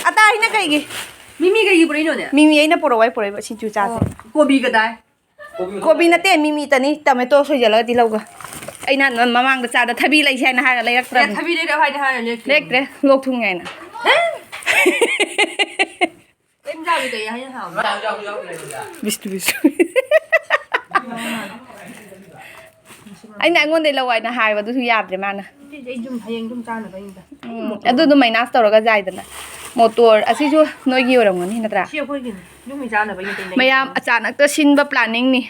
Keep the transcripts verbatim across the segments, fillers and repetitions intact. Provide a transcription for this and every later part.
ꯑꯇꯥ ꯍꯥꯏꯅ ꯀꯩꯒꯤ? ꯃꯤꯃꯤ ꯀꯩꯒꯤ ꯄꯨꯔꯛꯏꯅꯣꯅꯦ? ꯃꯤꯃꯤ ꯑꯩꯅ ꯄꯨꯔꯛꯑꯣ, ꯑꯩ ꯄꯨꯔꯛꯏꯕ ꯁꯤꯡꯖꯨ ꯆꯥꯁꯦ꯫ ꯑꯣ, ꯀꯣꯕꯤ ꯀꯗꯥꯏ? ꯀꯣꯕꯤ ꯅꯠꯇꯦ, ꯃꯤꯃꯤ ꯇꯅꯤ, ꯇꯃꯦꯇꯣ ꯁꯣꯏꯖꯜꯂꯒ ꯇꯤꯜꯍꯧꯒ꯫ ꯑꯩꯅ ꯅ-, ꯃꯃꯥꯡꯗ ꯆꯥꯗ ꯊꯕꯤ ꯂꯩꯁꯦ ꯍꯥꯏꯅ ꯍꯥꯏꯔ ꯂꯩꯔꯛꯇ꯭ꯔꯕꯅꯤ꯫ ꯑꯦ, ꯊꯕꯤ ꯂꯩꯔꯛꯑꯣ ꯍꯥꯏꯅ ꯍꯥꯏꯔ ꯂꯩꯔꯛꯇ꯭ꯔꯦ꯫ ꯂꯩꯔꯛꯇ꯭ꯔꯦ, ꯂꯣꯛ ꯊꯨꯡꯉꯦ ꯍꯥꯏꯅ꯫ ꯀꯩꯝ ꯆꯥꯕꯗꯤ ꯀꯩ ꯍꯥꯏꯅ ꯍꯥꯎꯕ? ꯕꯤꯁꯅꯨ, ꯕꯤꯁꯅꯨ꯫ ꯑꯩꯅ ꯑꯩꯉꯣꯟꯗꯩ ꯂꯧ ꯍꯥꯏꯅ ꯍꯥꯏꯕ, ꯑꯗꯨꯁꯨ ꯌꯥꯗ꯭ꯔꯦ ꯃꯥꯅ꯫ ꯁꯤꯗꯤ ꯑꯩ ꯌꯨꯝ, ꯍꯌꯦꯡ ꯌꯨꯝ ꯆꯥꯅꯕ ꯑꯩꯅ꯫ ꯎꯝ, ꯑꯗꯨ ꯑꯗꯨꯝ ꯃꯥꯏꯅꯥꯁ ꯇꯧꯔꯒ ꯆꯥꯏꯗꯅ꯫ ꯃꯣꯇꯣꯔ ꯑꯁꯤꯁꯨ ꯅꯣꯏꯒꯤ ꯑꯣꯏꯔꯝꯒꯅꯤ ꯅꯠꯇ꯭ꯔꯥ? ꯁꯤ ꯑꯩꯈꯣꯏꯒꯤꯅꯤ꯫ ꯌꯨꯝꯒꯤ ꯆꯥꯅꯕ ꯑꯩꯅ ꯇꯧꯅꯩ꯫ ꯃꯌꯥꯝ ꯑꯆꯥꯅꯛꯇ ꯁꯤꯟꯕ ꯄ꯭ꯂꯥꯅꯤꯡꯅꯤ꯫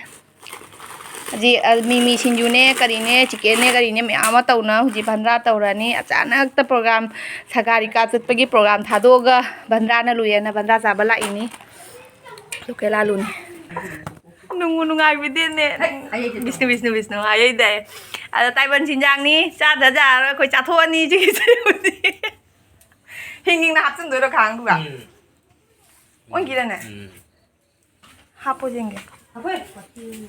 ꯍꯧꯖꯤꯛ, ꯑ, ꯃꯤꯃꯤ ꯁꯤꯡꯖꯨꯅꯦ, ꯀꯔꯤꯅꯦ, ꯆꯤꯀꯦꯟꯅꯦ, ꯀꯔꯤꯅꯦ, ꯃꯌꯥꯝ ꯑꯃ ꯇꯧꯅ ꯍꯧꯖꯤꯛ ꯚꯟꯗ꯭ꯔꯥ ꯇꯧꯔꯅꯤ꯫ ꯑꯆꯥꯅꯛꯇ ꯄ꯭ꯔꯣꯒ꯭ꯔꯥꯝ, ꯁꯒꯥꯔꯤ ꯀꯥ ꯆꯠꯄꯒꯤ ꯄ꯭ꯔꯣꯒ꯭ꯔꯥꯝ ꯊꯥꯗꯣꯛꯑꯒ ꯚꯟꯗ꯭ꯔꯥꯅ ꯂꯨꯌꯦꯅ ꯚꯟꯗ꯭ꯔꯥ ꯆꯥꯕ ꯂꯥꯛꯏꯅꯤ꯫ ꯂꯣꯀꯦꯜ ꯑꯥꯂꯨꯅꯤ꯫ ꯅꯨꯡꯕꯨ ꯅꯨꯡꯉꯥꯏꯕꯤꯗꯦꯅꯦ꯫ ꯍꯩ, ꯍꯩ, ꯍꯩ, ꯕꯤꯁꯅꯨ, ꯕꯤꯁꯅꯨ, ꯕꯤꯁꯅꯨ, ꯍꯥꯏ, ꯍꯩ, ꯍꯩ꯫ ꯑꯗ ꯇꯥꯏꯕꯪ ꯆꯤꯟꯖꯥꯛꯅꯤ, ꯆꯥꯗ ꯌꯥꯔꯔꯣꯏ, ꯑꯩꯈꯣꯏ ꯆꯥꯊꯣꯛꯑꯅꯤ ꯁꯤꯒꯤ ꯁꯔꯨꯛꯄꯨꯗꯤ꯫ ꯍꯤꯡ ꯍꯤꯡꯅ ꯍꯥꯞꯆꯤꯟꯗꯣꯏꯔꯣ ꯈꯥꯡꯗꯨꯒ? ꯎꯝ꯫ ꯑꯣꯟꯈꯤꯔꯅꯦ? ꯎꯝ꯫ ꯍꯥꯞꯄꯣ ꯌꯦꯡꯒꯦ꯫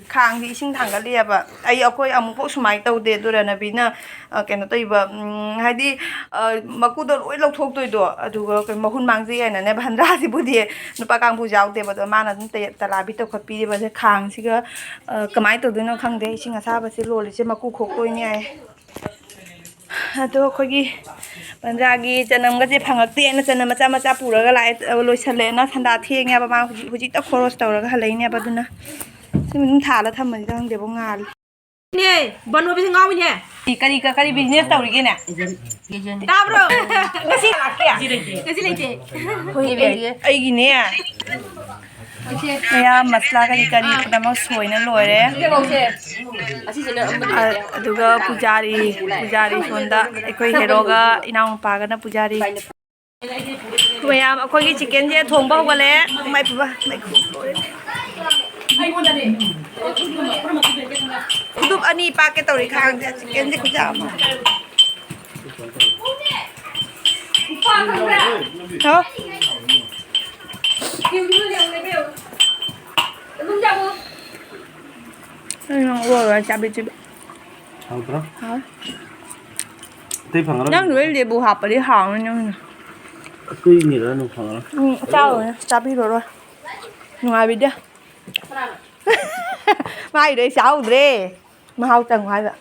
ꯈꯥꯡꯁꯦ ꯏꯁꯤꯡ ꯊꯥꯡꯒꯠꯂꯤꯑꯕ꯫ ꯑꯩ, ꯑꯩꯈꯣꯏ ꯑꯃꯨꯛꯐꯥꯎ ꯁꯨꯃꯥꯏꯅ ꯇꯧꯗꯦ꯫ ꯑꯗꯨ ꯔꯅꯕꯤꯅ, ꯑ, ꯀꯩꯅꯣ ꯇꯧꯔꯤꯕ, ꯎꯝ, ꯍꯥꯏꯗꯤ, ꯑ, ꯃꯀꯨꯗꯣ ꯂꯣꯏ ꯂꯧꯊꯣꯛꯇꯣꯏꯗꯣ꯫ ꯑꯗꯨꯒ ꯀꯩ ꯃꯍꯨꯟ ꯃꯥꯡꯖꯩ ꯍꯥꯏꯅꯅꯦ, ꯚꯟꯗ꯭ꯔꯥꯁꯤꯕꯨꯗꯤ ꯅꯨꯄꯥ ꯀꯥꯡꯕꯨ ꯌꯥꯎꯗꯦꯕ꯫ ꯑꯗꯣ ꯃꯥꯅ ꯑꯗꯨꯝ ꯇꯌꯦ-, ꯇꯂꯥꯕꯤ ꯇꯧꯈꯠꯄꯤꯔꯤꯕꯁꯦ ꯈꯥꯡꯁꯤꯒ, ꯑ, ꯀꯃꯥꯏꯅ ꯇꯧꯗꯣꯏꯅꯣ ꯈꯪꯗꯦ꯫ ꯏꯁꯤꯡ ꯑꯁꯥꯕꯁꯦ ꯂꯣꯜꯂꯤꯁꯦ ꯃꯀꯨ ꯈꯣꯛꯇꯣꯏꯅꯦ ꯍꯥꯏ꯫ ꯑꯗꯣ ꯑꯩꯈꯣꯏꯒꯤ ꯄꯟꯖꯥꯒꯤ ꯆꯅꯝꯒꯁꯦ ꯐꯪꯉꯛꯇꯦꯅ ꯆꯅꯝ ꯃꯆꯥ ꯃꯆꯥ ꯄꯨꯔꯒ ꯂꯥꯛꯑꯦ, ꯑ, ꯂꯣꯏꯁꯜꯂꯦꯅ ꯁꯟꯗꯥ ꯊꯦꯡꯉꯦꯕ꯫ ꯃꯥ ꯍꯧꯖꯤꯛ, ꯍꯧꯖꯤꯛꯇ ꯈꯣꯔꯣꯁ ꯇꯧꯔꯒ ꯍꯜꯂꯛꯏꯅꯦꯕ꯫ ꯑꯗꯨꯅ ꯁꯤ ꯑꯗꯨꯝ ꯊꯥꯜꯂ ꯊꯝꯃꯁꯤꯗ ꯈꯪꯗꯦꯕꯣ, ꯉꯥꯜꯂꯦ꯫ ꯅꯦ, ꯕꯅꯣꯕꯤꯁꯦ ꯉꯥꯎꯏꯅꯦ꯫ ꯀꯔꯤ, ꯀꯔꯤ, ꯀꯔꯤ business ꯇꯧꯔꯤꯒꯦꯅꯦ? ꯇꯥꯕ꯭ꯔꯣ? ꯉꯁꯤ ꯂꯥꯛꯀꯦ? ꯉꯁꯤ ꯂꯩꯇꯦ꯫ ꯑꯩꯈꯣꯏ, ꯑꯩ, ꯑꯩꯒꯤꯅꯦ꯫ ꯃꯌꯥꯝ ꯃꯁꯂꯥ ꯀꯔꯤ ꯀꯔꯤ ꯄꯨꯝꯅꯃꯛ ꯁꯣꯏꯅ ꯂꯣꯏꯔꯦ꯫ ꯑ-, ꯑꯗꯨꯒ ꯄꯨꯖꯥꯔꯤ, ꯄꯨꯖꯥꯔꯤ ꯁꯣꯝꯗ ꯑꯩꯈꯣꯏ ꯍꯦꯔꯣꯒ ꯏꯅꯥꯎꯅꯨꯄꯥꯒꯅ ꯄꯨꯖꯥꯔꯤ꯫ ꯃꯌꯥꯝ ꯑꯩꯈꯣꯏꯒꯤ chickenꯁꯦ ꯊꯣꯡꯕ ꯍꯧꯒꯠꯂꯦ꯫ ꯏꯃꯥꯏ ꯄꯦꯝꯃ, ꯃꯩꯈꯨ ꯂꯣꯏꯔꯦ꯫ ꯈꯨꯗꯨꯞ ꯑꯅꯤ ꯄꯥꯛꯀꯦ ꯇꯧꯔꯤ ꯈꯥꯡꯁꯦ, chickenꯁꯦ ꯈꯨꯌꯥꯝ ꯑꯃ꯫ ꯍꯥꯎ꯫ ꯎꯝ, ꯂꯣꯏꯔꯦ, ꯆꯥꯕꯤ ꯆꯤꯕꯤ꯫ ꯍꯥꯎꯇ꯭ꯔꯣ? ꯍꯥꯎ꯫ ꯑꯇꯩ ꯐꯪꯉꯔꯣꯏ? ꯅꯪ ꯅꯣꯏ ꯂꯦꯕꯨ ꯍꯥꯞꯄꯗꯤ ꯍꯥꯎꯅꯤ ꯅꯪꯅ꯫ ꯀꯨꯏꯅꯤꯔ ꯅꯨꯡ ꯐꯪꯉꯔꯣꯏ꯫ ꯎꯝ, ꯆꯥꯔꯨꯔꯦ, ꯆꯥꯕꯤꯔꯔꯣꯏ꯫ ꯅꯨꯡꯉꯥꯏꯕꯤꯗꯦ꯫ ꯃꯥꯏꯗꯣ ꯑꯩ ꯆꯥꯍꯧꯗ꯭ꯔꯦ꯫ ꯃꯍꯥꯎ ꯇꯪꯉꯨ ꯍꯥꯏꯕ꯫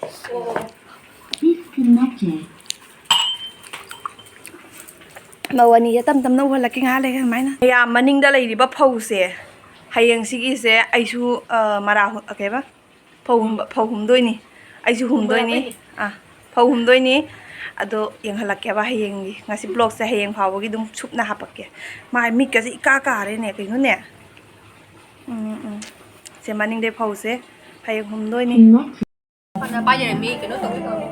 Disconnected. ꯃꯧ ꯑꯅꯤꯁꯦ ꯇꯞ ꯇꯞꯅ ꯎꯍꯜꯂꯛꯀꯦ ꯉꯥꯏꯍꯥꯛ ꯂꯩꯔꯒ ꯑꯗꯨꯃꯥꯏꯅ꯫ ꯃꯌꯥꯝ ꯃꯅꯤꯡꯗ ꯂꯩꯔꯤꯕ ꯐꯧꯁꯦ, ꯍꯌꯦꯡ ꯁꯤꯒꯤꯁꯦ ꯑꯩꯁꯨ, ꯑ, ꯃꯔꯥ ꯍꯨ-, ꯀꯩꯕ? ꯐꯧ ꯍꯨꯝꯕ-, ꯐꯧ ꯍꯨꯝꯗꯣꯏꯅꯤ꯫ ꯑꯩꯁꯨ ꯍꯨꯝꯗꯣꯏꯅꯤ꯫ ꯑꯥ, ꯐꯧ ꯍꯨꯝꯗꯣꯏꯅꯤ꯫ ꯑꯗꯣ ꯌꯦꯡꯍꯜꯂꯛꯀꯦꯕ ꯍꯌꯦꯡꯒꯤ꯫ ꯉꯁꯤ vlogꯁꯦ ꯍꯌꯦꯡ ꯐꯥꯎꯕꯒꯤ ꯑꯗꯨꯝ ꯁꯨꯞꯅ ꯍꯥꯄꯛꯀꯦ꯫ ꯃꯥꯏ ꯃꯤꯠꯀꯁꯦ ꯏꯀꯥ ꯀꯥꯔꯦꯅꯦ, ꯀꯩꯅꯣꯅꯦ? ꯎꯝ, ꯎꯝ꯫ ꯁꯦ ꯃꯅꯤꯡꯗꯩ ꯐꯧꯁꯦ ꯍꯌꯦꯡ ꯍꯨꯝꯗꯣꯏꯅꯤ꯫ ꯍꯥꯟꯅ ꯄꯥꯏꯖꯔꯝꯃꯤ, ꯀꯩꯅꯣ ꯇꯧꯋꯤ, ꯇꯧꯋꯤ꯫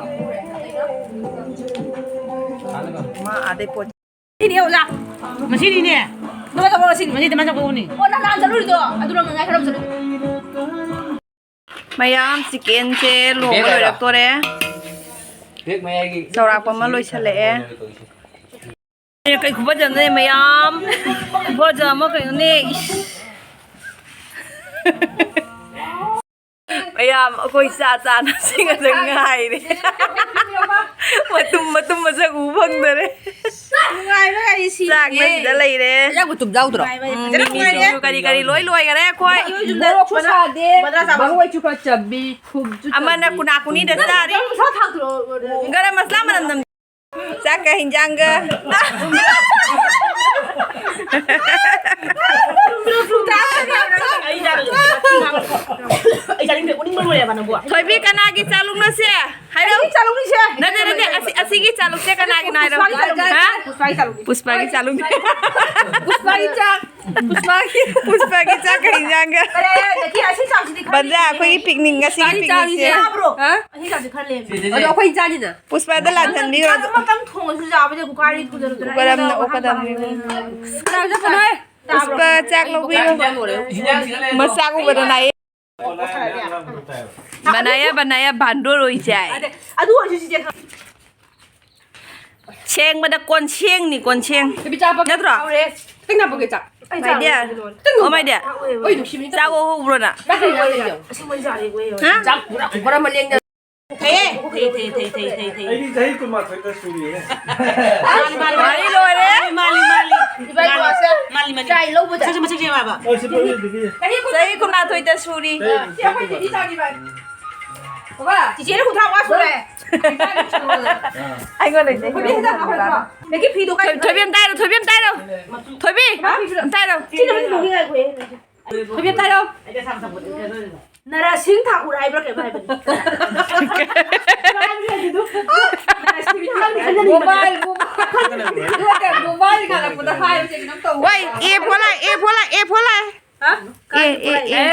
ꯃꯥ ꯑꯥꯗꯩ ꯄꯣꯠ ꯁꯤꯅꯤ ꯑꯣꯖꯥ꯫ ꯉꯁꯤꯅꯤꯅꯦ꯫ ꯅꯣꯏ ꯊꯕꯛ ꯉꯁꯤꯅꯤ꯫ ꯉꯁꯤꯗꯤ ꯃꯥ ꯆꯠꯄ ꯎꯅꯤ꯫ ꯑꯣ, ꯅꯪ ꯅꯍꯥꯟ ꯆꯠꯂꯨꯔꯤꯗꯣ? ꯑꯗꯨ ꯅꯪ ꯉꯥꯏ ꯈꯔ ꯑꯃ ꯆꯠꯂꯨꯔꯤꯗꯣ꯫ ꯃꯌꯥꯝ ꯆꯤꯀꯦꯟꯁꯦ ꯂꯣꯡꯕ ꯂꯣꯏꯔꯛꯇꯣꯔꯦ꯫ ꯆꯥꯎꯔꯥꯛꯄ ꯑꯃ ꯂꯣꯏꯁꯜꯂꯛꯑꯦ꯫ ꯑꯦ, ꯀꯩ ꯈꯨꯐꯖ ꯑꯃꯅꯦ ꯃꯌꯥꯝ꯫ ꯈꯨꯐꯖ ꯑꯃ ꯀꯩꯅꯣꯅꯦ꯫ ꯏꯁ꯫ ꯃꯌꯥꯝ ꯑꯩꯈꯣꯏ ꯆꯥ ꯆꯥꯅ ꯁꯤꯡꯉꯗ ꯉꯥꯏꯔꯦ꯫ ꯃꯇꯨꯝ ꯃꯇꯨꯝ ꯃꯁꯛ ꯎ ꯐꯪꯗꯔꯦ꯫ ꯅꯨꯡꯉꯥꯏꯕ ꯍꯥꯏꯁꯤ ꯆꯥꯛꯅ ꯁꯤꯅꯦ꯫ ꯁꯤꯗ ꯂꯩꯔꯦ꯫ ꯌꯥꯝ ꯎꯇꯨꯞ ꯌꯥꯎꯗ꯭ꯔꯣ? ꯅꯨꯡꯉꯥꯏꯕ ꯍꯥꯏꯁꯤ ꯎꯝ, ꯐꯖꯅ ꯃꯤꯃꯤ ꯅꯨꯡꯉꯥꯏꯔꯦ꯫ ꯁꯤꯡꯖꯨ ꯀꯔꯤ ꯀꯔꯤ ꯂꯣꯏ ꯂꯣꯏꯈꯔꯦ ꯑꯩꯈꯣꯏ꯫ ꯃꯣꯔꯣꯛꯁꯨ ꯁꯥꯗꯦ, ꯃꯔꯣꯏꯁꯨ ꯈꯔ ꯆꯝꯃꯤ, ꯊꯨꯝꯁꯨ ꯑꯃꯅ ꯆꯝꯃꯤ꯫ ꯀꯨꯅꯥ ꯀꯨꯅꯤꯗ ꯆꯥꯔꯤ꯫ ꯒꯔꯝ ꯃꯁꯂꯥ ꯃꯅꯝ ꯅꯝ-, ꯆꯥꯛꯀ ꯍꯤꯟꯖꯥꯡꯒ꯫ ꯑꯩ ꯆꯥꯅꯤꯡꯗꯦ, ꯎꯅꯤꯡꯕ ꯂꯣꯏꯔꯦꯕ ꯅꯪꯕꯨ꯫ ꯊꯣꯏꯕꯤ, ꯀꯅꯥꯒꯤ ꯆꯥ ꯂꯨꯛꯅꯁꯦ? ꯍꯥꯏꯔꯣ꯫ ꯑꯩꯒꯤ ꯆꯥ ꯂꯨꯛꯅꯤꯁꯦ꯫ ꯅꯠꯇꯦ, ꯅꯠꯇꯦ, ꯑꯁꯤ, ꯑꯁꯤꯒꯤ ꯆꯥ ꯂꯨꯛꯁꯦ ꯀꯅꯥꯒꯤꯅꯣ ꯍꯥꯏꯔꯣ? ꯄꯨꯁꯄꯥꯒꯤ ꯆꯥ ꯂꯨꯛꯅꯤ꯫ ꯍꯥ? ꯄꯨꯁꯄꯥꯒꯤ ꯆꯥ ꯂꯨꯛꯅꯤ꯫ ꯄꯨꯁꯄꯥꯒꯤ ꯆꯥ ꯂꯨꯛꯅꯤ꯫ ꯄꯨꯁꯄꯥꯒꯤ꯫ ꯄꯨꯁꯄꯥꯒꯤ ꯆꯥꯛꯀ ꯍꯤꯟꯖꯥꯡꯒ꯫ ꯑꯦ, ꯅꯠꯇꯦ, ꯑꯁꯤ ꯆꯥꯛꯁꯤꯗꯤ ꯈꯔ ꯕꯟꯖꯥ, ꯂꯦꯝꯃꯦ꯫ ꯑꯩꯈꯣꯏꯒꯤ picnic, ꯉꯁꯤꯒꯤ ꯄꯨꯁꯄꯥꯒꯤ ꯆꯥ picnicꯁꯦ꯫ ꯂꯨꯛꯅꯤ꯫ ꯍꯥ? ꯑꯁꯤ ꯆꯥꯛꯁꯤ ꯈꯔ ꯂꯦꯝꯃꯦ꯫ ꯑꯗꯣ ꯑꯩꯈꯣꯏ ꯆꯥꯅꯤꯅ꯫ ꯄꯨꯁꯄꯥꯗ ꯂꯥꯟꯍꯟꯕꯤꯔꯣ ꯑꯗꯨ꯫ ꯆꯥꯛ ꯑꯃꯇꯪ ꯊꯣꯡꯉꯁꯨ ꯌꯥꯕꯁꯦ ꯀꯨꯀꯔꯗꯤ ꯊꯨꯗꯔꯨꯗꯅ꯫ ꯀꯨꯀꯔ ꯑꯃꯅ ꯑꯣꯛꯀꯗꯕꯅꯤ꯫ ꯀꯅꯥ ꯆꯠꯄꯅꯣ? ꯄꯨꯁꯄꯥ ꯆꯥꯛ ꯂꯧꯕꯤꯔꯣ꯫ ꯃꯆꯥ ꯎꯕꯗ ꯅꯥꯏꯌꯦ꯫ ꯕꯅꯥꯌꯥ ꯕꯅꯥꯌꯥ ꯕꯥꯟꯗꯣꯔ ꯑꯣꯏ ꯖꯥꯏ꯫ ꯑꯗꯨ ꯑꯣꯏꯔꯁꯨ ꯆꯤꯆꯦ ꯈꯪ- ꯁꯦꯡꯕꯗ ꯀꯣꯟꯁꯦꯡꯅꯤ, ꯀꯣꯟꯁꯦꯡ꯫ ꯅꯠꯇ꯭ꯔꯣ? ꯈꯤꯇꯪ ꯍꯥꯞꯄꯛꯀꯦ ꯆꯥꯛ꯫ My dear꯫ ꯈꯤꯇꯪ ꯑꯣ, my dear꯫ ꯍꯣꯏ, ꯅꯨꯡꯁꯤꯕꯅꯤ꯫ ꯆꯥꯛ ꯑꯣ ꯍꯧꯕ꯭ꯔꯣ ꯅꯪ? ꯆꯥꯛ ꯀꯩ ꯆꯥꯗꯣꯏꯅꯣ? ꯍꯥ? ꯆꯥꯛ ꯄꯨꯔꯥ ꯀꯨꯀꯔ ꯑꯃ ꯂꯦꯡꯗꯅ꯫ ꯊꯩꯌꯦ꯫ ꯊꯩ, ꯊꯩ, ꯊꯩ, ꯊꯩ, ꯊꯩ, ꯊꯩ꯫ ꯑꯩꯗꯤ ꯆꯍꯤ ꯀꯨꯟꯃꯥꯊꯣꯏꯗ ꯁꯨꯔꯤꯌꯦ꯫ ꯃꯥꯅꯤ, ꯃꯥꯅꯤ, ꯃꯥꯅꯤ꯫ ꯃꯥꯅꯤ, ꯂꯣꯏꯔꯦ꯫ ꯃꯥꯅꯤ, ꯃꯥꯅꯤ, ꯃꯥꯅꯤ꯫ ꯏꯕꯥꯅꯤ ꯃꯥꯅꯤ, ꯃꯥꯅꯤ, ꯃꯥꯅꯤ꯫ ꯆꯥꯏ ꯂꯧꯕ ꯆꯠ- ꯃꯁꯛꯁꯦ, ꯃꯁꯛꯁꯦ ꯌꯦꯡꯉꯣ ꯍꯥꯏꯕ꯫ ꯑꯣ, ꯁꯤ ꯄꯣꯠꯁꯤꯗꯒꯤ꯫ ꯆꯍꯤ ꯀꯨꯟꯃꯥꯊꯣꯏꯗ ꯁꯨꯔꯤ꯫ ꯆꯍꯤ ꯁꯤ ꯑꯩꯈꯣꯏ ꯆꯦꯒꯤ ꯏꯆꯥꯅꯤ ꯏꯕꯥꯅꯤ꯫ ꯕꯕꯥ, ꯆꯤꯆꯦꯅ ꯀꯨꯟꯊ꯭ꯔꯥ ꯃꯉꯥ ꯁꯨꯔꯦ꯫ ꯏꯆꯥꯅꯤ ꯁꯨꯔꯦ꯫ ꯑꯥ꯫ ꯑꯩꯉꯣꯟꯗꯩꯗꯤ ꯍꯦꯟꯅ ꯍꯟꯕ꯭ꯔꯥ? ꯅꯪꯒꯤ ꯐꯤꯗꯣ ꯀꯥꯏ- ꯊꯣꯏꯕꯤ ꯑꯝꯇ ꯍꯥꯏꯔꯣ, ꯊꯣꯏꯕꯤ ꯑꯝꯇ ꯍꯥꯏꯔꯣ꯫ ꯊꯣꯏꯕꯤ, ꯑꯝꯇ ꯍꯥꯏꯔꯣ꯫ ꯁꯤꯅ ꯃꯤꯠ ꯅꯣꯡꯉꯤ ꯉꯥꯏꯈꯣꯍꯦ꯫ ꯊꯣꯏꯕꯤ ꯑꯝꯇ ꯍꯥꯏꯔꯣ꯫ ꯅꯔꯥꯁꯤꯡ ꯊꯥꯀꯨꯔ ꯍꯥꯏꯕ꯭ꯔꯥ ꯀꯩꯅꯣ ꯍꯥꯏꯕꯅꯤ꯫ ꯅꯔꯥꯁꯤꯡ ꯊꯥꯀꯨꯔ ꯍꯥꯏꯕ꯭ꯔꯥ ꯀꯩꯅꯣ? Mobile, mobile. ꯃꯣꯕꯥꯏꯜ ꯉꯥꯜꯂꯛꯄꯗ ꯍꯥꯏꯕꯁꯦ ꯀꯩꯅꯣꯝ ꯇꯧꯕ꯫ ꯋꯥꯏ, ꯑꯦ ꯐꯣꯔ ꯂꯥꯛꯑꯦ, ꯑꯦ ꯐꯣꯔ ꯂꯥꯛꯑꯦ, ꯑꯦ ꯐꯣꯔ ꯂꯥꯛꯑꯦ꯫ ꯍꯥ? ꯑꯦ, ꯑꯦ, ꯑꯦ꯫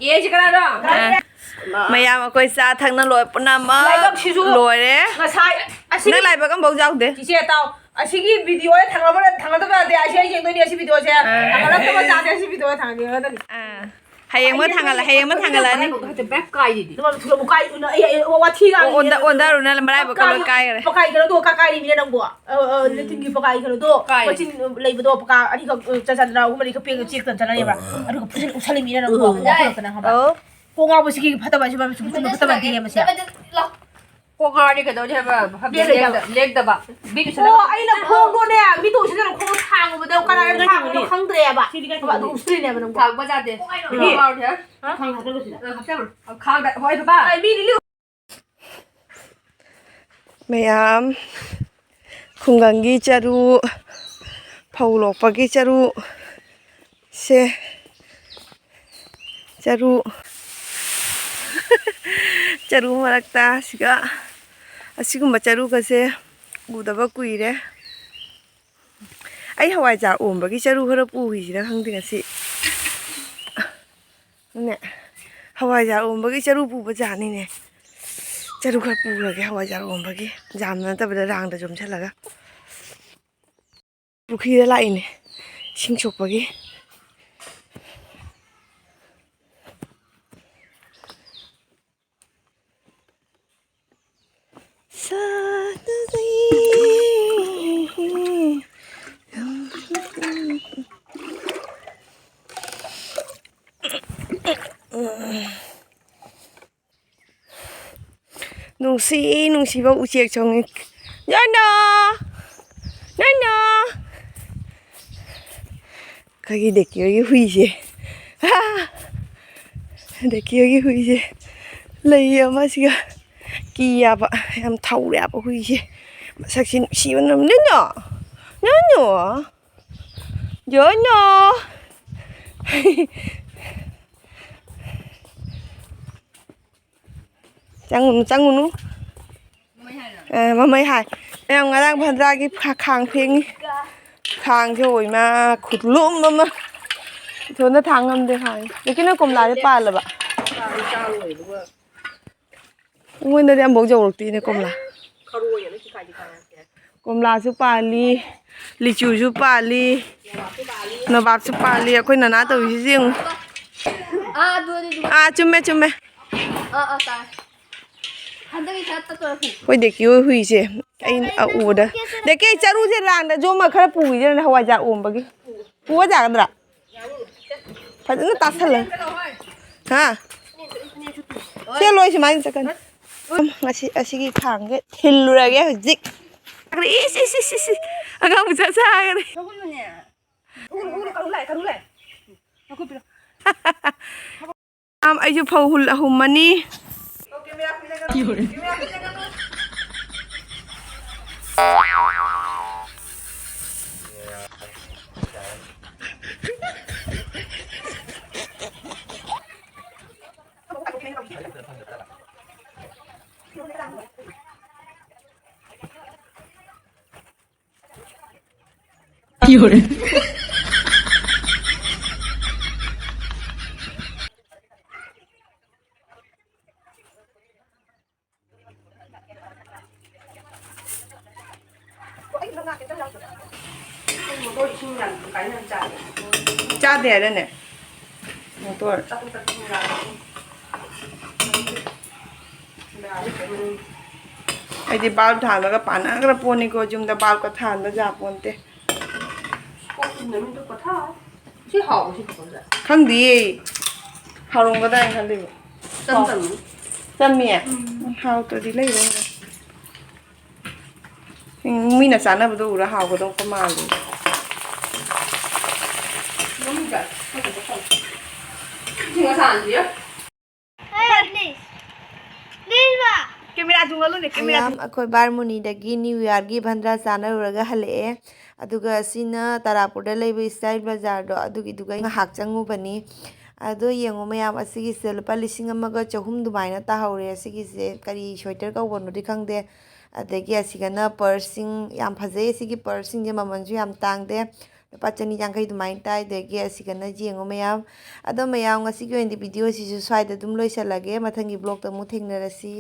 ꯑꯦ, ꯑꯦꯁꯤ ꯀꯅꯥꯅꯣ? ꯑ, ꯃꯌꯥꯝ ꯑꯩꯈꯣꯏ ꯆꯥ ꯊꯛꯅ ꯂꯣꯏ ꯄꯨꯝꯅꯃꯛ ꯂꯥꯏꯕꯛꯁꯤꯁꯨ ꯂꯣꯏꯔꯦ꯫ ꯉꯁꯥꯏ ꯑꯁꯤꯒꯤ ꯅꯪ ꯂꯥꯏꯕꯛ ꯑꯃꯐꯥꯎ ꯌꯥꯎꯗꯦ꯫ ꯆꯤꯆꯦ ꯇꯥꯎ, ꯑꯁꯤꯒꯤ ꯚꯤꯗꯤꯑꯣ ꯊꯥꯡꯒꯠꯂꯕ ꯊꯥꯡꯒꯠꯇꯕ ꯌꯥꯗꯦ꯫ ꯑꯁꯤ ꯑꯩ ꯌꯦꯡꯗꯣꯏꯅꯤ ꯑꯁꯤ ꯚꯤꯗꯤꯑꯣꯁꯦ꯫ ꯑ꯫ ꯊꯥꯡꯒꯠꯂꯛꯇꯕ ꯌꯥꯗꯦ ꯑꯁꯤ ꯚꯤꯗꯤꯑꯣ ꯊꯥꯡꯒꯠꯂꯛꯀꯅꯤ꯫ ꯑ, ꯍꯌꯦꯡ ꯑꯃ ꯊꯥꯡꯒꯠꯂ-, ꯍꯌꯦꯡ ꯑꯃ ꯊꯥꯡꯒꯠꯂꯛꯑꯅꯤ꯫ ꯍꯦꯛꯇ ꯕꯦꯛ ꯀꯥꯏꯔꯤꯗꯤ꯫ ꯑꯗꯨꯃꯥꯏꯅ ꯊꯨꯅ ꯑꯃꯨꯛ ꯀꯥꯏ-, ꯎꯅ-, ꯑꯩ, ꯑꯩ, ꯑꯩ, ꯋꯥꯊꯤ ꯉꯥꯡꯉꯤ ꯑꯣꯟꯗ-, ꯅꯪ꯫ ꯑꯣꯟꯗꯔꯨꯅ ꯃꯔꯥꯏꯕꯛꯀ ꯂꯣꯏ ꯀꯥꯏꯈ꯭ꯔꯦ꯫ ꯄꯀꯥꯏ ꯀꯩꯅꯣꯗꯣ ꯀꯥ ꯀꯥꯏꯔꯤꯃꯤꯅꯦ ꯅꯪꯕꯣ꯫ ꯑ, ꯑ, ꯂꯦꯇꯤꯟꯒꯤ ꯄꯀꯥꯏ ꯀꯩꯅꯣꯗꯣ꯫ ꯀꯥꯏ꯫ ꯃꯆꯤꯟ ꯂꯩꯕꯗꯣ ꯄꯀꯥ ꯑꯅꯤꯈꯛ, ꯑ, ꯆꯟ-, ꯆꯟꯗꯅ ꯑꯍꯨꯝ ꯃꯔꯤꯈꯛ ꯄꯦꯛꯑꯒ ꯆꯦꯛꯇꯅ ꯆꯠꯅꯔꯦꯕ꯫ ꯑꯗꯨꯒ ꯐꯖꯅ ꯎꯞꯁꯜꯂꯤꯃꯤꯅꯦ ꯅꯪꯕꯣ꯫ ꯎꯝ꯫ ꯋꯥꯈꯜ ꯈꯛꯇꯅꯦ ꯈꯪꯕ꯭ꯔꯥ? ꯑꯧ꯫ ꯀꯣꯛ ꯉꯥꯎꯕꯁꯤꯒꯤ ꯐꯠꯇꯕ ꯍꯥꯏꯁꯤ ꯃꯥ ꯁꯨꯝ ꯐꯠꯇꯕ ꯅꯠꯇꯦ ꯃꯁꯦ꯫ ꯀꯣꯛ ꯉꯥꯎꯔꯗꯤ ꯀꯩꯗꯧꯅꯤ ꯍꯥꯏꯕ? ꯂꯦꯛꯑꯣꯏꯗꯕ꯫ ꯂꯦꯛꯇꯕ꯫ ꯕꯤꯠ ꯎꯁꯜꯂꯛ- ꯑꯣ, ꯑꯩꯅ ꯈꯣꯡꯗꯣꯅꯦ, ꯃꯤꯠꯇ ꯎꯁꯤꯜꯂꯒ ꯈꯣꯡꯗꯣ ꯊꯥꯡꯉꯨꯕꯗ ꯀꯅꯥꯅ ꯊꯥꯡꯉꯨꯕꯅꯣ ꯈꯪꯗ꯭ꯔꯦꯕ꯫ ꯁꯤꯗꯤ ꯀꯥꯏ ꯑꯗꯨꯒ ꯊꯝꯃꯤꯅꯣ? ꯎꯁꯤꯜꯂꯤꯅꯦꯕ ꯅꯪꯕꯣ꯫ ꯊꯥꯡꯕ ꯌꯥꯗꯦ꯫ ꯍꯣꯏ, ꯍꯣꯏ꯫ ꯀꯣꯛ ꯉꯥꯎꯔꯗꯤ, ꯍꯥ? ꯍꯥ? ꯊꯥꯡ ꯊꯥꯡꯖꯜꯂꯨ ꯁꯤꯗ꯫ ꯑ, ꯍꯥꯞꯆꯜꯂꯨ꯫ ꯑ, ꯈꯥꯡꯗ-, ꯍꯣꯏ, ꯕꯕꯥ꯫ ꯑꯩ ꯃꯤꯗꯤ ꯂꯤꯛ- ꯃꯌꯥꯝ ꯈꯨꯡꯒꯪꯒꯤ ꯆꯔꯨ, ꯐꯧ ꯂꯣꯛꯄꯒꯤ ꯆꯔꯨ, ꯁꯦ, ꯆꯔꯨ, ꯆꯔꯨ ꯃꯔꯛꯇ ꯁꯤꯒ, ꯑꯁꯤꯒꯨꯝꯕ ꯆꯔꯨꯒꯁꯦ ꯎꯗꯕ ꯀꯨꯏꯔꯦ꯫ ꯑꯩ ꯍꯋꯥꯏꯖꯥꯔ ꯑꯣꯝꯕꯒꯤ ꯆꯔꯨ ꯈꯔ ꯄꯨꯈꯤꯁꯤꯔ ꯈꯪꯗꯦ ꯉꯁꯤ꯫ ꯅꯦ, ꯍꯋꯥꯏꯖꯥꯔ ꯑꯣꯝꯕꯒꯤ ꯆꯔꯨ ꯄꯨꯕ ꯖꯥꯠꯅꯤꯅꯦ꯫ ꯆꯔꯨ ꯈꯔ ꯄꯨꯈ꯭ꯔꯒꯦ ꯍꯋꯥꯏꯖꯥꯔ ꯑꯣꯝꯕꯒꯤ꯫ ꯖꯥꯝꯗ ꯅꯠꯇꯕꯗ ꯔꯥꯡꯗ ꯌꯣꯝꯁꯤꯜꯂꯒ꯫ ꯄꯨꯈ꯭ꯔꯤꯗ ꯂꯥꯛꯏꯅꯦ, ꯏꯁꯤꯡ ꯁꯣꯛꯄꯒꯤ꯫ ꯅꯨꯡꯁꯤ, ꯅꯨꯡꯁꯤꯕ ꯎꯆꯦꯛ ꯆꯣꯡꯉꯤ꯫ ꯅꯣꯏꯅꯣ! ꯅꯣꯏꯅꯣ! ꯑꯩꯈꯣꯏꯒꯤ ꯗꯦꯀꯤꯌꯣꯒꯤ ꯍꯨꯏꯁꯦ꯫ ꯗꯦꯀꯤꯌꯣꯒꯤ ꯍꯨꯏꯁꯦ꯫ ꯂꯩ ꯑꯃꯁꯤꯒ ꯀꯤ ꯌꯥꯕ, ꯌꯥꯝ ꯊꯧꯔꯦ ꯍꯥꯏꯕ ꯍꯨꯏꯁꯦ꯫ ꯃꯁꯛꯁꯤ ꯅꯨꯡꯁꯤꯕꯅ꯫ ꯅꯣꯏꯅꯣ! ꯅꯣꯏꯅꯣ! ꯌꯣꯅꯣ! ꯆꯪꯉꯨꯅꯨ, ꯆꯪꯉꯨꯅꯨ꯫ ꯑ, ꯃꯃꯩ ꯍꯥꯏ꯫ ꯃꯌꯥꯝ ꯉꯔꯥꯡ ꯚꯟꯗ꯭ꯔꯥꯒꯤ ꯈꯥ-, ꯈꯥꯡ ꯐꯦꯡꯉꯤ꯫ ꯈꯥꯡꯁꯦ ꯑꯣꯏꯃ ꯈꯨꯂꯨꯝ ꯑꯃ꯫ ꯏꯊꯣꯟꯗ ꯊꯥꯡ ꯉꯝꯗꯦ ꯈꯥꯡꯁꯦ꯫ ꯂꯦꯀꯤꯟ ꯅꯣꯏ ꯀꯣꯝꯂꯥꯁꯦ ꯄꯥꯜꯂꯕ? ꯑꯩꯉꯣꯟꯗꯗꯤ ꯑꯃꯐꯥꯎ ꯌꯧꯔꯛꯇꯦꯅꯦ ꯀꯣꯝꯂꯥ꯫ ꯀꯣꯝꯂꯥꯁꯨ ꯄꯥꯜꯂꯤ, ꯂꯤꯆꯨꯁꯨ ꯄꯥꯜꯂꯤ, ꯅꯣꯕꯥꯞꯁꯨ ꯄꯥꯜꯂꯤ꯫ ꯑꯩꯈꯣꯏ ꯅꯅꯥ ꯇꯧꯔꯤꯁꯤꯁꯨ ꯌꯦꯡꯉꯨ꯫ ꯑꯥ, ꯑꯗꯨ, ꯑꯗꯨ, ꯑꯗꯨ꯫ ꯑꯥ, ꯆꯨꯝꯃꯦ, ꯆꯨꯝꯃꯦ꯫ ꯑꯥ, ꯑꯥ, ꯇꯥꯏ꯫ ꯍꯟꯗꯛꯀꯤ ꯈꯔ ꯇꯠꯇꯣꯔꯦ꯫ ꯑꯩꯈꯣꯏ ꯗꯦꯀꯤ ꯍꯣꯏ ꯍꯨꯏꯁꯦ ꯑꯩꯅ ꯑ ꯎꯕꯗ꯫ ꯗꯦꯀꯤ, ꯆꯔꯨꯁꯦ ꯂꯥꯡꯗ ꯌꯣꯝꯃ ꯈꯔ ꯄꯨꯈꯤꯁꯤꯔꯅꯦ, ꯍꯋꯥꯏꯖꯥꯔ ꯑꯣꯝꯕꯒꯤ꯫ ꯄꯨꯔ ꯌꯥꯒꯗ꯭ꯔꯥ? ꯐꯖꯅ ꯇꯥꯁꯜꯂꯣ꯫ ꯍꯥ? ꯁꯦ ꯂꯣꯏ ꯁꯨꯃꯥꯏꯅ ꯆꯠꯀꯅꯤ꯫ ꯉꯁꯤ ꯑꯁꯤꯒꯤ ꯈꯥꯡꯁꯦ ꯊꯤꯜꯂꯨꯔꯒꯦ ꯍꯧꯖꯤꯛ꯫ ꯏꯁ, ꯏꯁ, ꯏꯁ, ꯏꯁ, ꯏꯁ꯫ ꯑꯉꯥꯡ ꯃꯆꯥ ꯁꯥꯈ꯭ꯔꯦ꯫ ꯃꯥꯝ, ꯑꯩꯁꯨ ꯐꯧ ꯍꯨꯜ-, ꯍꯨꯝꯃꯅꯤ꯫ ꯆꯥꯗꯦ ꯍꯥꯏꯔꯅꯦ꯫ ꯃꯣꯇꯣꯔ꯫ ꯑꯩꯗꯤ ꯕꯜꯕ ꯊꯥꯜꯂꯒ ꯄꯥꯟꯅꯈ꯭ꯔ ꯄꯣꯠꯅꯤꯀꯣ, ꯌꯨꯝꯗ ꯕꯜꯕꯀ ꯊꯥꯟꯕ ꯌꯥꯄꯣꯟꯇꯦ꯫ ꯀꯣꯛ ꯇꯨꯝꯅꯕꯤꯗꯣ ꯄꯣꯊꯥ꯫ ꯁꯤ ꯍꯥꯎꯕ ꯁꯤ ꯄꯣꯠꯁꯦ꯫ ꯈꯪꯗꯤꯌꯦ꯫ ꯍꯥꯎꯔꯝꯒꯗ꯭ꯔꯥ ꯍꯥꯏꯅ ꯈꯜꯂꯤꯕ꯫ ꯆꯝ ꯆꯝ꯫ ꯆꯝꯃꯤ? ꯎꯝ, ꯍꯥꯎꯇ꯭ꯔꯗꯤ ꯂꯩꯔꯣꯏ꯫ ꯎꯝ, ꯃꯤꯅ ꯆꯥꯅꯕꯗꯣ ꯎꯔ ꯍꯥꯎꯒꯗꯧꯕ ꯃꯥꯜꯂꯤ꯫ ꯀꯦꯃꯦꯔꯥ ꯊꯨꯡꯍꯜꯂꯨꯅꯦ, ꯀꯦꯃꯦꯔꯥ꯫ ꯃꯌꯥꯝ, ꯑꯩꯈꯣꯏ ꯕꯥꯔꯃꯨꯅꯤꯗꯒꯤ ꯅ꯭ꯌꯨ ꯌꯥꯔꯒꯤ ꯚꯟꯗ꯭ꯔꯥ ꯆꯥꯅꯔꯨꯔꯒ ꯍꯜꯂꯛꯑꯦ꯫ ꯑꯗꯨꯒ ꯑꯁꯤꯅ ꯇꯥꯔꯥꯄꯨꯔꯗ ꯂꯩꯕ ꯏꯁꯇꯥꯏꯜ ꯕꯖꯥꯔꯗꯣ, ꯑꯗꯨꯒꯤꯗꯨꯒ ꯉꯥꯏꯍꯥꯛ ꯆꯪꯉꯨꯕꯅꯤ꯫ ꯑꯗꯣ ꯌꯦꯡꯉꯣ ꯃꯌꯥꯝ, ꯑꯁꯤꯒꯤꯁꯦ ꯂꯨꯄꯥ ꯂꯤꯁꯤꯡ ꯑꯃꯒ ꯆꯍꯨꯝ ꯑꯗꯨꯃꯥꯏꯅ ꯇꯥꯍꯧꯔꯦ꯫ ꯑꯁꯤꯒꯤꯁꯦ ꯀꯔꯤ ꯁ꯭ꯋꯦꯇꯔ ꯀꯧꯕꯅꯣꯗꯤ ꯈꯪꯗꯦ꯫ ꯑꯗꯒꯤ ꯑꯁꯤꯒꯅ ꯄꯔꯁꯁꯤꯡ ꯌꯥꯝ ꯐꯖꯩ꯫ ꯑꯁꯤꯒꯤ ꯄꯔꯁꯁꯤꯡꯁꯦ ꯃꯃꯜꯁꯨ ꯌꯥꯝ ꯇꯥꯡꯗꯦ, ꯂꯨꯄꯥ ꯆꯅꯤ ꯌꯥꯡꯈꯩ ꯑꯗꯨꯃꯥꯏꯅ ꯇꯥꯏ꯫ ꯑꯗꯒꯤ ꯑꯁꯤꯒꯅ ꯌꯦꯡꯉꯣ ꯃꯌꯥꯝ꯫ ꯑꯗꯣ ꯃꯌꯥꯝ, ꯉꯁꯤꯒꯤ ꯑꯣꯏꯅꯗꯤ ꯚꯤꯗꯤꯑꯣꯁꯤꯁꯨ ꯁ꯭ꯋꯥꯏꯗ ꯑꯗꯨꯝ ꯂꯣꯏꯁꯤꯜꯂꯒꯦ꯫ ꯃꯊꯪꯒꯤ ꯕ꯭ꯂꯣꯛꯇ ꯑꯃꯨꯛ ꯊꯦꯡꯅꯔꯁꯤ꯫